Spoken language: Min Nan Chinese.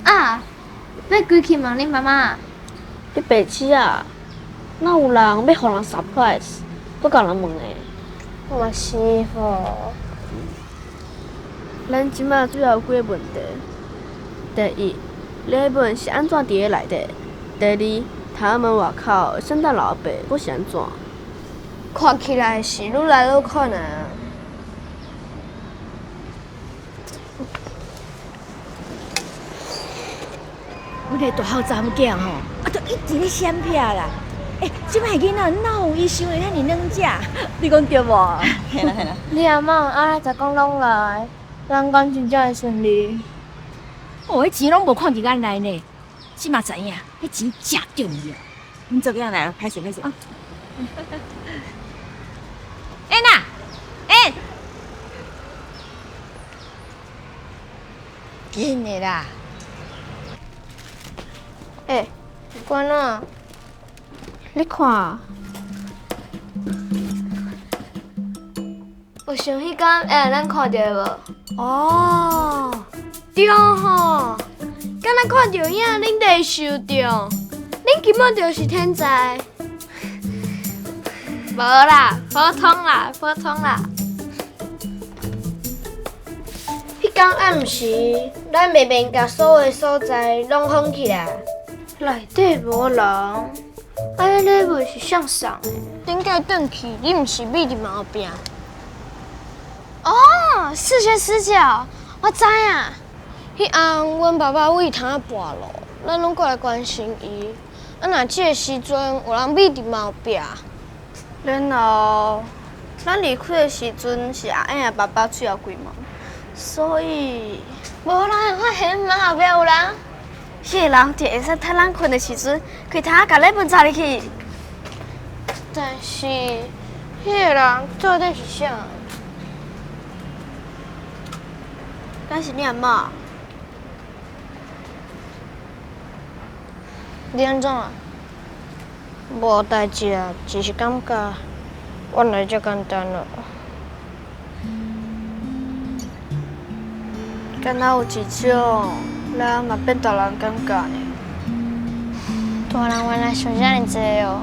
啊，欲規去問恁媽媽。你白痴啊！哪有人欲予人 surprise，閣共人問的？嘛是吼。咱這馬主要有幾个問題：第一，禮物是按怎佇咧內底？第二，窗仔門外口聖誕老阿伯閣是按怎？看起來是愈來愈困難啊！阮个大漢查某囝吼，啊，都一直咧閃避啦。欸，這擺囡仔哪有伊想的遐爾軟食？你講對無？嘿啦嘿啦。你阿嬤啊，十講攏來，人講真正會順利。哦，彼錢攏無看佇眼內呢，這馬知影，彼錢誠重要。阮做囝來，歹勢歹勢。欸娜，欸，緊的啦。欸，關啊！你看，有像彼工會咱看著的無？哦，對吼，敢若看著影，恁就會受著，恁根本就是天才。無啦，普通啦，普通啦。彼工暗時，咱袂免共所有所在攏封起來，內底無人，啊，彼禮物是誰送的？頂擺轉去，你毋是覕佇門後壁？哦，四學死角，我知影。彼暗，阮爸爸為窗仔跋落，咱攏過來關心伊。啊，若這个時陣有人覕佇門後壁，然後咱離開的時陣是阿英的爸爸喙後開門，所以無人會發現門後壁有人。彼个人就會使趁咱睏的時陣，開窗仔共禮物插入去。但是，彼个人到底是誰？敢是你阿嬤？你按怎啊？無代誌啊，只是感覺原來遮簡單啊。敢若有一種人嘛變大人感覺呢。大人原來想遮爾濟哦。